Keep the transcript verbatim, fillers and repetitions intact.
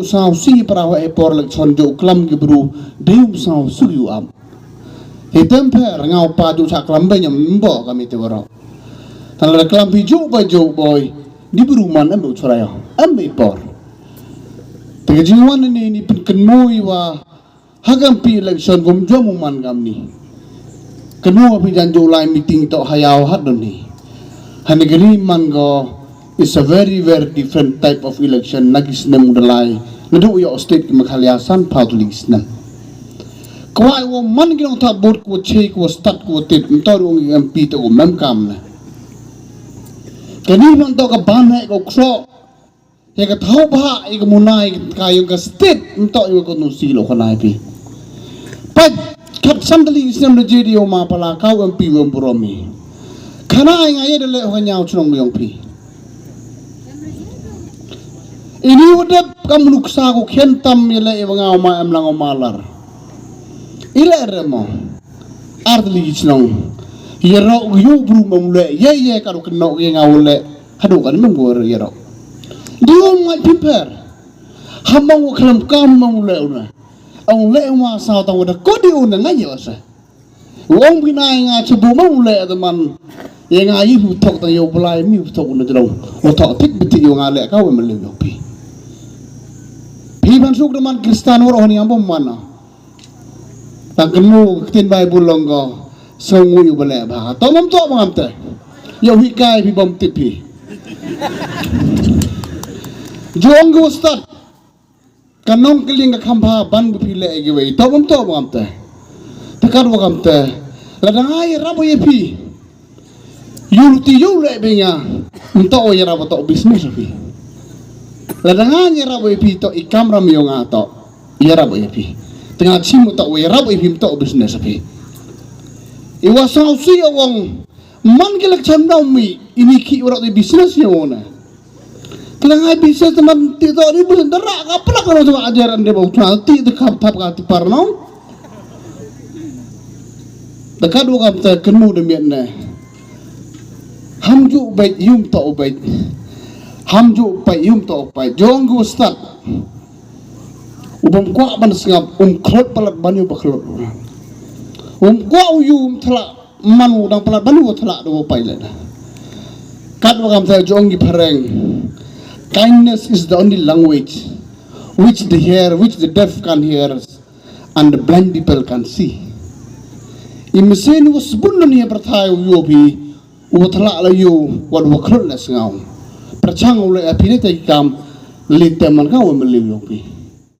Saw si para wa e por election ju klam ki bru dei um saw su yu am. He tem pher nga u pa ju cha klam be nyam mbo ka mi te waro. Tan la klam pi ju ba ju boy di bru man em u chura yo em be por. Te ka jingwan ni ni pun ken mui wa ha kam pi election gum jom u man kam ni. Kanu pi jan July meeting to hayau hat don ni. Hani gani man go is a very very different type of election na ki snem u dalai. Na du yo state ki Meghalaya san pau tu ling snem. Kwai wo man ki nong ta bot ko che ko stat ko tit mtor ung M P to ko mem kam na. Kani man to ka ban hai ko kro. Ïa ka thaw bha ïa ka muna ïa ka ïa ka state mtok ïa ka nu si lo khana ïa phi. Pat kat san dali snem da jedi ma pala kau M P wem buromi. Khana ïa nga ïa da le ho nyau chnong yong phi. Ini u dep ka mnuk sa ko khen tam ïa le ïa nga ma em lang ma lar. Ile remo. Ar dali chnong. Ïa ro yu bru mem le ïa ïa ka ro kno ïa nga u le. Haduh kan mem gor ïa ro. Di um ngai pimper. Hamang u khlem kam mang u le una. Ong le uma sa ta wada ko di una ngai ïa sa. Wong bina nga chebu mang u le da man. Ïa nga yi hu tok ta ïa u blai mi hu tok una jrong. U tok tik biti ïa nga le ka wa mele ïa pi. Pi ban suk da man Kristan wor on yang bom mana. Tang kenu ktien Baibul long ko. Song ngu yu bale ba. To mom to mom te. Yo hi kai bi bom tip hi. Jong gu start. Ka nong kling ka kham pha ban bu phi le gi wei. To mom to mom te. Te kat wa kam te. La dang ai rabo ye phi. Yu ti yu le be nga. Nto o ya rabo to business phi. La dang ai rabo ye phi to i kam ram yo nga to. Ya rabo ye phi. Te nga chim to ya rabo ye phi to business phi. I wa sang si ya wong. Man ki lek chan dau mi ini ki ura di business ya wona. Te la ngai business teman ti to ni business dara ka pla ka ro ajar ande bau chwa ti de kam thap ka ti par no. Da ka du kam ta kenu de miet ne. Ham ju bait yum to bait. Ham ju bait yum to bait. Jong gu start. U bam kwah ban sngap um khlot palat ban yu ba khlot. Um kwah u yu um thlak man u dang palat ban yu thlak do pai le. Kat wa kam ta jong gi phareng. Kindness is the only language which the hear, which the deaf can hear, and the blind people can see. I mesen u sbun ni prathai u yu bi u thlak la yu wat wa khlot la sngaw. Prachang u le api ne te kam le te man ka wa meliu yu bi.